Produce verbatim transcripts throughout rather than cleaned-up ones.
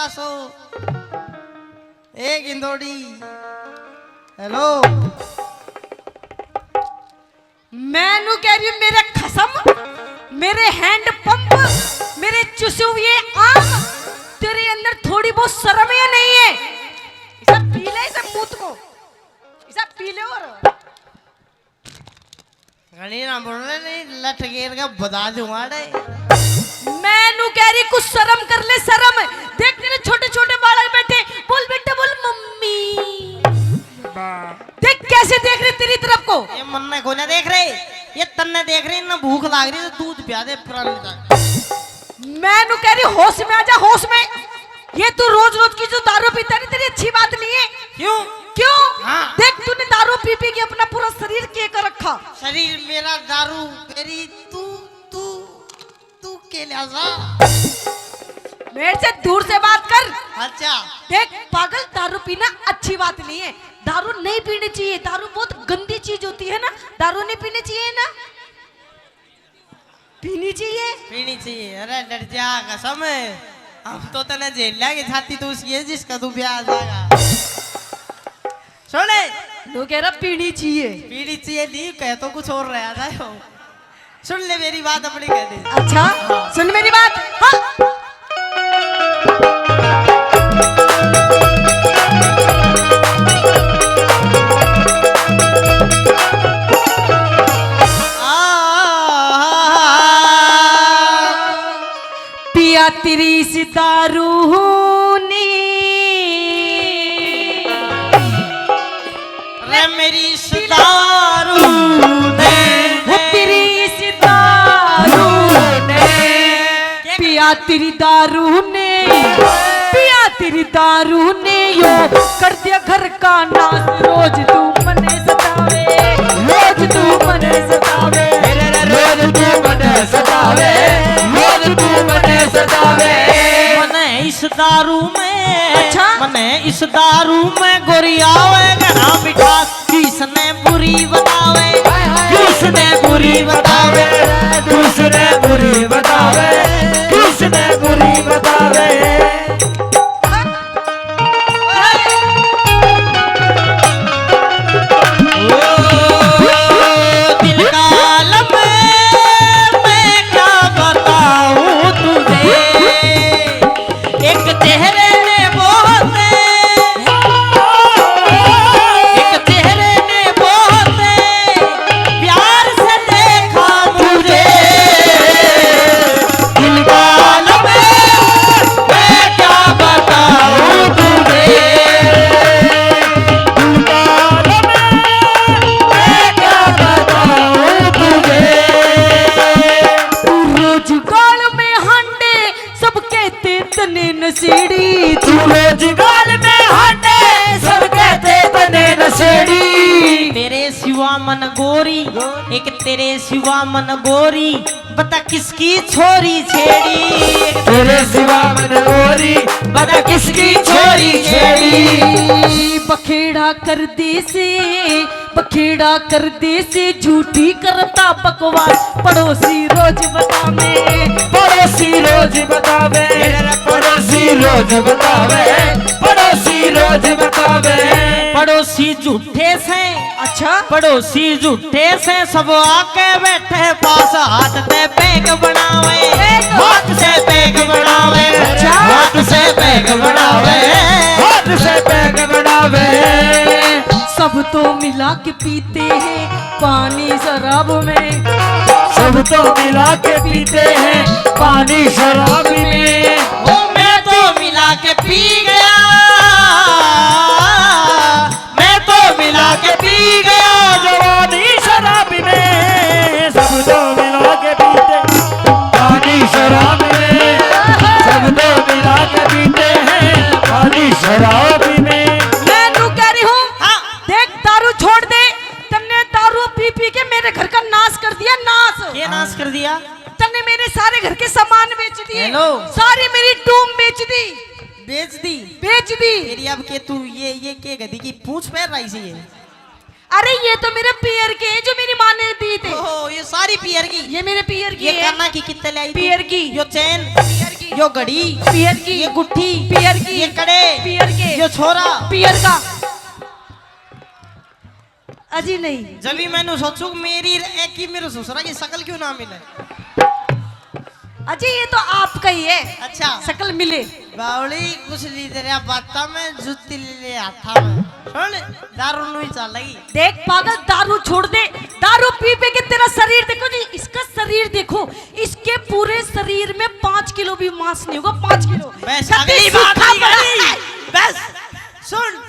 सो। ए गिंदोड़ी, हेलो। मैं नू कह रही हूँ, मेरे खसम, मेरे हैंड पंप, मेरे चुसे हुए आम, तेरे अंदर थोड़ी बहुत शर्म या नहीं है? इसे पी ले, इसे मूत को, इसे पी ले। और घणी ना बोल रहे, नहीं लठ गेर के बता दूंगा रे। मैं नू कह रही, कुछ शर्म कर ले, शर्म। देख, तेरे छोटे छोटे बालक बैठे, बोल बेटा, बोल मम्मी। देख कैसे देख रहे तेरी तरफ को। ये मन्ने को ना देख रहे, ये तन्ने देख रहे, इन्हें भूख लाग रही तो दूध पिया दे पुरानी तक। मैं नू कह रही, होश में आ जा, होश में। ये तू रोज रोज की जो दारू पीता नहीं, तेरी अच्छी बात नहीं है। क्यों? क्यों? हाँ। देख, तूने दारू पी पी के अपना पूरा शरीर के कर रखा। शरीर मेरा दारू, मेरी तू, तू, तू के लिया जा। मेरे से दूर से बात कर। अच्छा। देख पागल, दारू पीना अच्छी बात नहीं है, दारू नहीं पीनी चाहिए, दारू बहुत गंदी चीज होती है ना, दारू नहीं पीनी चाहिए ना। पीनी चाहिए। पीनी चाहिए। अरे डर जा कसम, हम तो तने झेल लेंगे छाती, तू उसकी है जिसका तू ब्याह जाएगा। सुन ले। तू कह रहा पीनी चाहिए। पीनी चाहिए नहीं, कह तो कुछ और रहा था यो। सुन ले मेरी बात अपनी, कह दे। अच्छा, सुन मेरी बात। हाँ। पिया तेरी इस दारू ने, रे मेरी इस दारू ने, वो तेरी इस दारू ने, पिया तेरी दारू ने, पिया तेरी दारू ने यो कर दिया घर का नाश। रोज तू मने सतावे, रोज तू मने सतावे, रोज तू मने सतावे, रोज तू मने सतावे। मने इस दारू में, अच्छा? मने इस दारू में गोरी आवे घना मिठास। किसने बुरी बतावे, हाय, हाय। किसने बुरी बतावे, किसने बुरी बतावे, किसने बुरी बतावे। ओ, दिल का आलम मैं क्या बताऊं तुझे, एक चेहरे ने बहुत, एक चेहरे ने बहुत प्यार से देखा तुझे। दिल का आलम मैं क्या बताऊं तुझे, दिल का आलम मैं क्या बताऊं तुझे। तू रोज गाल में हांडे, सब कहते तने नशेड़ी। तू रोज गाल में हांडे, सब कहते तने नशेड़ी। तेरे सिवा मन गोरी, एक तेरे सिवा मन गोरी, बता किसकी छोरी छेड़ी। तेरे सिवा मन गोरी, बता किसकी छोरी छेड़ी। बखेड़ा कर दे से, बखेड़ा कर दे से झूठी करता बकवास। पड़ोसी रोज बतावे, पड़ोसी रोज बतावे, पड़ोसी रोज बतावे, पड़ोसी रोज बतावे। पड़ोसी झूठे से, अच्छा। पड़ोसी झूठे से, सब आके बैठे पास, हाथ ते पैग बनावे, पैग। हाथ से पैग बनावे, अच्छा। हाथ से पैग बनावे, हाथ से पैग बनावे। सब तो मिला के पीते हैं पानी शराब में, सब तो मिला के पीते हैं पानी शराब में। ओ मैं तो मिला के पी गया, मैं तो मिला के पी गया जवानी शराब में। सब तो मिला के पीते पानी शराब में, सब तो मिला के पीते हैं पानी शराब में। मैं नू कह रही हूँ, हाँ। देख दारू छोड़ दे, तन्ने दारू पी पी के मेरे घर का नाश कर दिया, नाश। ये नाश कर दिया? तन्ने मेरे सारे घर के सामान बेच दिए, हेलो। सारी मेरी टूम बेच दी। बेच दी? बेच दी। तेरी अब के तू ये, ये के गधी की पूंछ पहन रही सी ये? अरे ये तो मेरे पियर के हैं जो मेरी माँ ने दी थे। ओहो, ये सारी पियर की? ये मेरे पियर की ये है। काना की कितने लाई तू? पियर की। यो चैन? पियर की। यो घड़ी। पीयर की। ये गुट्ठी। पीयर की। ये कड़े। पीयर के। यो छोरा। पीयर का। अजी नहीं। जब भी मैंने सोचू कि मेरी एक ही मेरे ससुरा की शकल क्यों ना मिले। अजी, ये तो आपका ही है। अच्छा। शकल मिले। बावली, कुछ नहीं तेरे बाता में, जूती ले ले हाथा में। सुन, दारू नहीं चलेगी। देख पागल, दारू छोड़ दे। दारू पी पी के तेरा शरीर देखो जी, इसका शरीर देखो, इसके पूरे शरीर में पाँच किलो भी मांस नहीं होगा, पाँच किलो। बस, सबसे अगली बात सूखा नहीं पड़ा करनी। है। बस, सुन,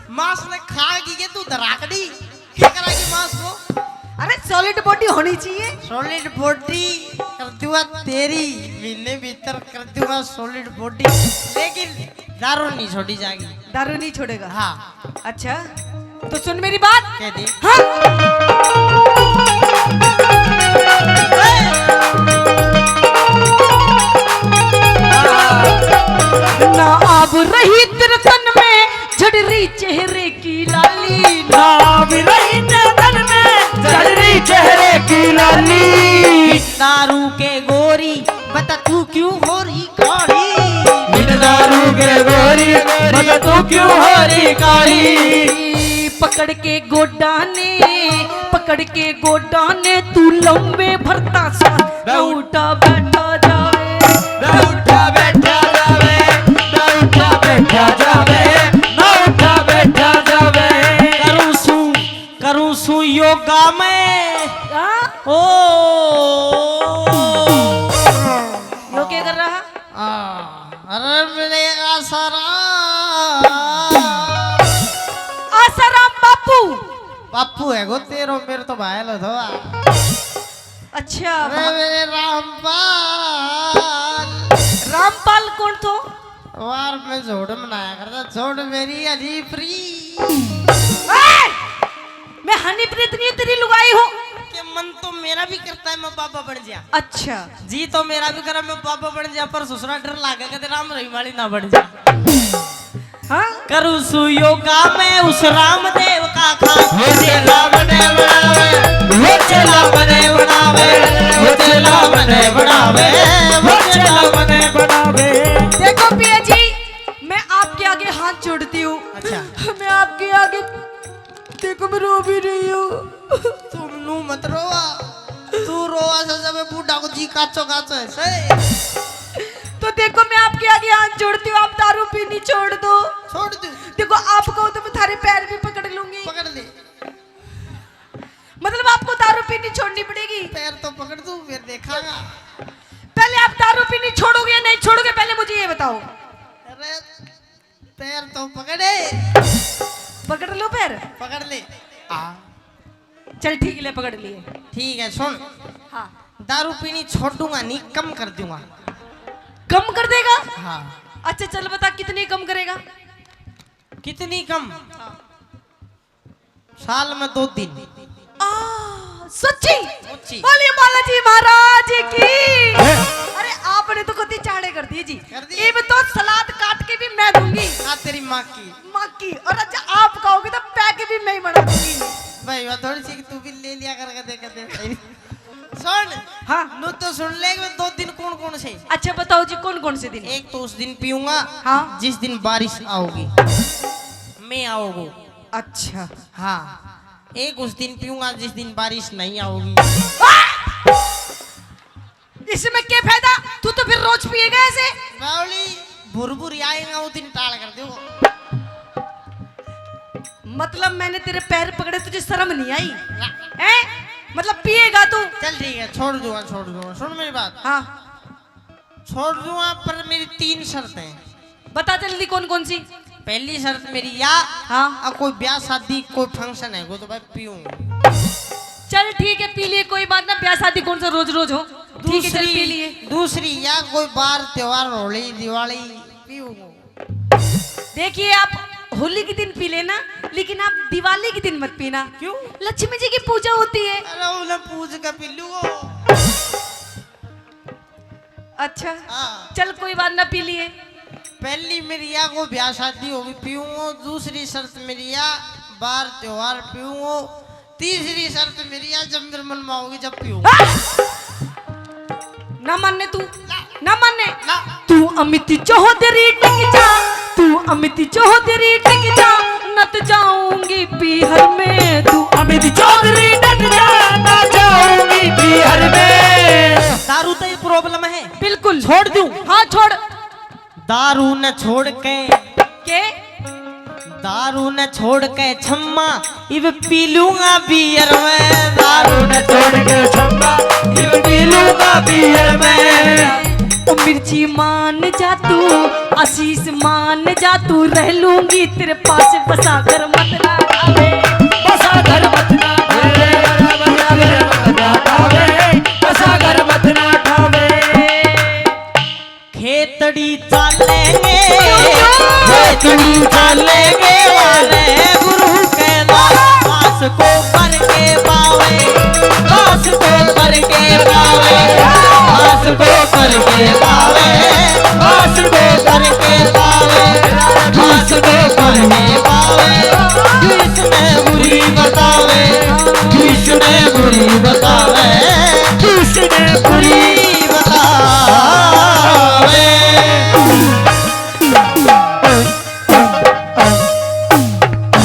मांस ने खा गई है तू धराकड़ी। क्या कराएगी मांस को? अरे, solid body होनी चाहिए। Solid body कर दूंगा तेरी, महीने भीतर कर दूंगा solid body, लेकिन दारू नहीं छोड़ी जाएगी। दारू नहीं छोड़ेगा? हाँ। अच्छा, तो सुन मेरी बात। कह दे। हाँ। ना अब रही तेरे तन में झड़ रही चेहरे की लाली। ना अब रही तेरे तन में झड़ रही चेहरे की लाली। दारू के गोरी, बता तू क्यों हो रही काली? बिन दारू के गोरी, बता तू क्यों हो रही काली? पकड़ के गोडा ने, पकड़ के गोडा ने तू लंबे भरता सा। ना उठा बैठा जावे। ना उठा बैठा जावे, ना उठा बैठा जावे, ना उठा बैठा जावे। करूँ सू, करूँ सू योगा मैं। हाँ? ओ। यो क्या कर रहा? आ, अरे मेरे आसाराम। आसाराम बापू। बापू है गो तेरो, मेरे तो भाई लो थो। अच्छा, अरे भा- मेरे रामपाल। रामपाल कौन थो? वार में झोड़ मनाया करता, झोड़ मेरी हनीप्री। ए! मैं हनीप्रीत नहीं, तेरी लुगाई हूँ। के मन तो मेरा भी करता है मैं बाबा बन जा। अच्छा। जी तो मेरा भी करे मैं बाबा बन जा, पर ससुरा डर लागे कदे राम रहीम वाली ना बन जा। हाँ? करूँ सू योगा मैं उस रामदेव का खास। वो चेला मने बनावे, वो चेला मने बनावे, वो चेला मने बनावे, वो चेला मने बनावे। देखो पिया जी, मैं आपके आगे हाथ जोड़ती हूँ। अच्छा। मैं आपके आगे, देखो मैं रो भी रही हूँ। तुम नू मत रोवा, तू रोवा से जब बूढ़ा को जी काचो काचो है से। तो देखो मैं आपके आगे हाथ जोड़ती हूँ, आप दारू पीनी छोड़ दो। छोड़ दूँ। देखो आप कहो तो मैं थारे पैर भी पकड़ लूंगी। पकड़ ले। मतलब आपको दारू पीनी छोड़नी पड़ेगी। पैर तो पकड़ दूँ, फिर देखांगा। पहले आप दारू पीनी छोड़ोगे या नहीं छोड़ोगे, पहले मुझे ये बताओ। अरे पैर तो पकड़े। पकड़ लो पैर। पकड़ ले। आ। चल ठीक ले, पकड़ लिए। ठीक है, सुन। हाँ। दारू पीनी छोड़ूंगा नहीं, कम कर दूंगा। कम कर देगा? हाँ। अच्छा चल बता कितनी कम करेगा? कितनी कम? हाँ। साल में दो दिन। आ, सच्ची? सच्ची। बोलिए बालाजी महाराज की। अरे आपने तो कति चाड़े कर दिए जी। कर दिए। इब तो सलाद काट के भी मैं दूंगी। आ तेरी माँ की। माँ की। और अच्छा आप कहोगे तो पैक भी मैं ही बना दूंगी। भाई वो थोड़ी सी तू भी ले लिया करके देख दे। सुन। हाँ। नु तो सुन ले, मैं दो दिन कौन कौन से। अच्छा बताओ जी कौन कौन से दिन? एक तो उस दिन पीऊंगा। हाँ। जिस दिन बारिश आओगी। मैं आओगो। अच्छा। हाँ। एक उस दिन पीऊंगा जिस दिन बारिश नहीं आओगी। इसमें क्या फायदा, तू तो फिर रोज पिएगा ऐसे। बावली, भुरभुरी आएगा वो दिन टाल कर दो। मतलब मैंने तेरे पैर पकड़े, तुझे शर्म नहीं आई? ना। हैं? मतलब पिएगा तू? चल ठीक है, छोड़ दूंगा, छोड़ दूंगा। सुन मेरी बात। हाँ। छोड़ दूंगा, पर मेरी तीन शर्त हैं। बता जल्दी, कौन कौन सी? पहली शर्त मेरी या, हाँ। आ कोई ब्याह शादी, कोई फंक्शन है, वो तो भाई पीऊंगा। चल ठीक है, पी लिए, कोई बात ना। ब्याह शादी कौन सा रोज रोज हो? ठीक है, चल पी लिए। दूसरी या कोई बार त्योहार, होली, दिवाली, पीऊंगा। देखिए, आप होली के दिन पी लेना, लेकिन आप दिवाली के दिन मत पीना। क्यों? लक्ष्मी जी की पूजा होती है। अरे, उन्हें पूज के पी लूंगा। अच्छा। हाँ। चल, कोई बात ना, पी लिए। पहली मेरी या को ब्याह शादी होगी, पीऊंगा। दूसरी शर्त मेरी या, बार त्योहार पीऊंगा। तीसरी शर्त मेरी या, जब मेरे मन में आओगी, जब पीऊंगा। हाँ! ना मानने तू। ना। ना माने। ना। तू अमित चौधरी टिक जा, तू अमित चौधरी टिक जा, न तो जाऊंगी पीहर में। तू अमित चौधरी टिक जा, ना जाऊंगी पीहर में। दारू तो ये प्रॉब्लम है। बिल्कुल। छोड़ दूं? हाँ, छोड़। दारू न छोड़ के। के? दारू न छोड़ के छम्मा, इब पी लूंगा बियर में। दारू न छोड़ के छम्मा, इब पी लूंगा बियर में। ओ मिर्ची मान जा तू, आशीष मान जा तू, रह लूंगी तेरे पास। बसा घर मत ना ठावे। बसा घर मत ना ठावे। बसा घर मत ना ठावे। खेतड़ी चालेंगे, खेतड़ी चालेंगे वाले गुरु के नाम। घास को करके पावे, घास को करके पावे, घास को करके पावे, घास को करके पावे, घास को करके पावे। किसने बुरी बतावे, किसने बुरी बतावे, किसने